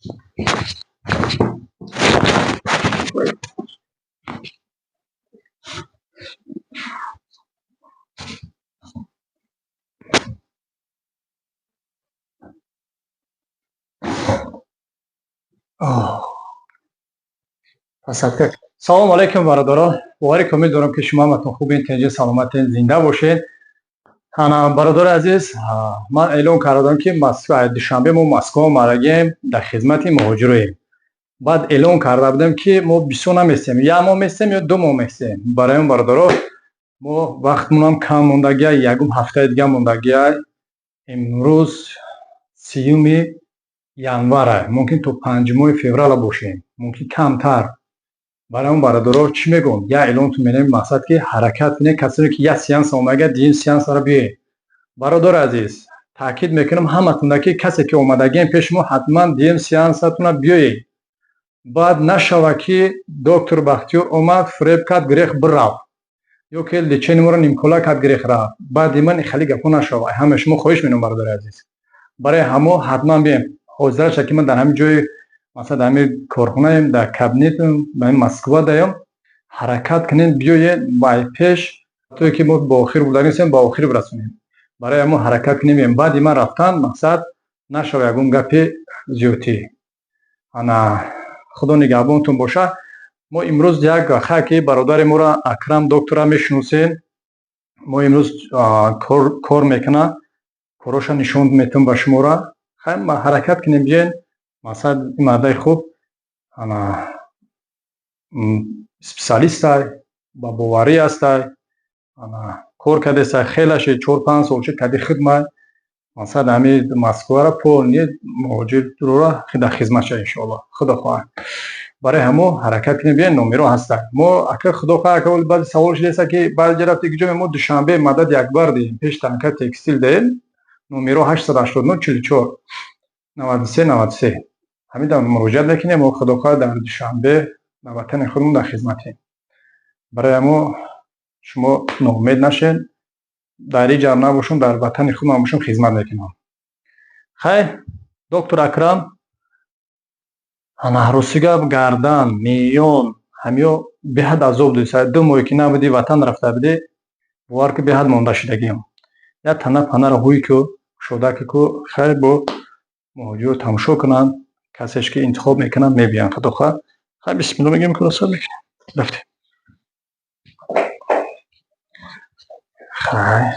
Салом алейкум, бародарон. Бовари комил дорам, ки шумо ҳаматон хубен, тинҷи, саломатен, зинда бошед. Ана, бародари азиз, ман эълон кардам, ки Душанбе мо Москва омадагием, дар хизмати муҳоҷироем. Баъд эълон карда будем, ки мо бисёр наместем, як моҳ местем ё 2 моҳ местем. Барои он, бародаро, мо вақтмонам кам мондагия, ягум ҳафтаи дига мондагия. Имрӯз 30-уми январа, мумкин то 5-моҳи феврала бошем, мумкин камтар. Барои он, бародаро, чӣ мегӯм, як эълонтон менем, мақсад ки ҳаракат кунед, касоне ки як сеанс омага, дуюм сеансара биёед. Бародари азиз, таъкид мекунам ҳаматонда, ки касе ки омадагием пеши мо, ҳатман дуюм сеансатона биёед. Баъд нашава, ки доктор Бахтиёр омад, фиреб кард, гирех бирафт, ё ки лечение моро нимкола кард, гирех рафт. Баъди ман хеле гапҳо нашава. Ҳама шумо хоҳиш менам, бародари азиз, барои ҳамо ҳатман биёем. Ҳозираша ки ман дар ҳамин ҷои, масалан, дар ҳамин корхонаем, дар кабинетам, дар ҳамин Москва даём, ҳаракат кунем, биёед бай пеш, то ки мо ба охир бурданистем, ба охир бирасонем. Барои ҳамо ҳаракат кунем, биёем. Баъди ман рафтан, мақсад, нашава ягон гапи зиёдтӣ. Ана, Худо нигаҳбонтон боша. Мо имрӯз як хаки бародари моро, Акрам доктора, мешиносем. Мо имрӯз кор мекунад, короша нишон метавон ба шумора. Ҳаракат кунем, биёен. Масалан, ин мардаи хуб, ана, специалистай, ба боварӣ ҳастай, ана, кор кардестай, хелаше, 4-5 сол шуд, кади хидмат, масалан, ҳамин Москваро полный муҳоҷирро дар хизматша, иншоалло, Худо хоҳад. Барои ҳамо ҳаракат кунем, биёен, номеро ҳастанд. Мо ака, Худо хоҳад, ака, баъзе савол шудааст, ки баъзе ҷа рафти куҷо. Мо Душанбе, Мадад Якбар диҳем, пеш танка текстил диҳем, номеро 889 44 93 93. Ҳамин дар муроҷиат мекунем. Мо, Худо хоҳад, дар Душанбе, дар ватани худмон дар хизматем. Барои ҳамо шумо ноумед нашед, дар ин ҷа набошум, дар ватани худмон бошум, хизмат мекунам. Хайр, доктор Акрам, ана, рости гап, гардан, миён, ҳамиё беҳад азоб диса. 2 моҳе ки набудӣ, ватан рафта будӣ, бовар ки, беҳад монда шудагиам. Як тана панаро ҳуй ку, кушодаки ку. Хайр, бо муҳоҷиро тамошо кунанд, касеш ки интихоб мекунанд, мебиёянд, Худо хоҳад. Хайр, бисмилло мегӯем, хулоса мекунем, рафтем. Хайр.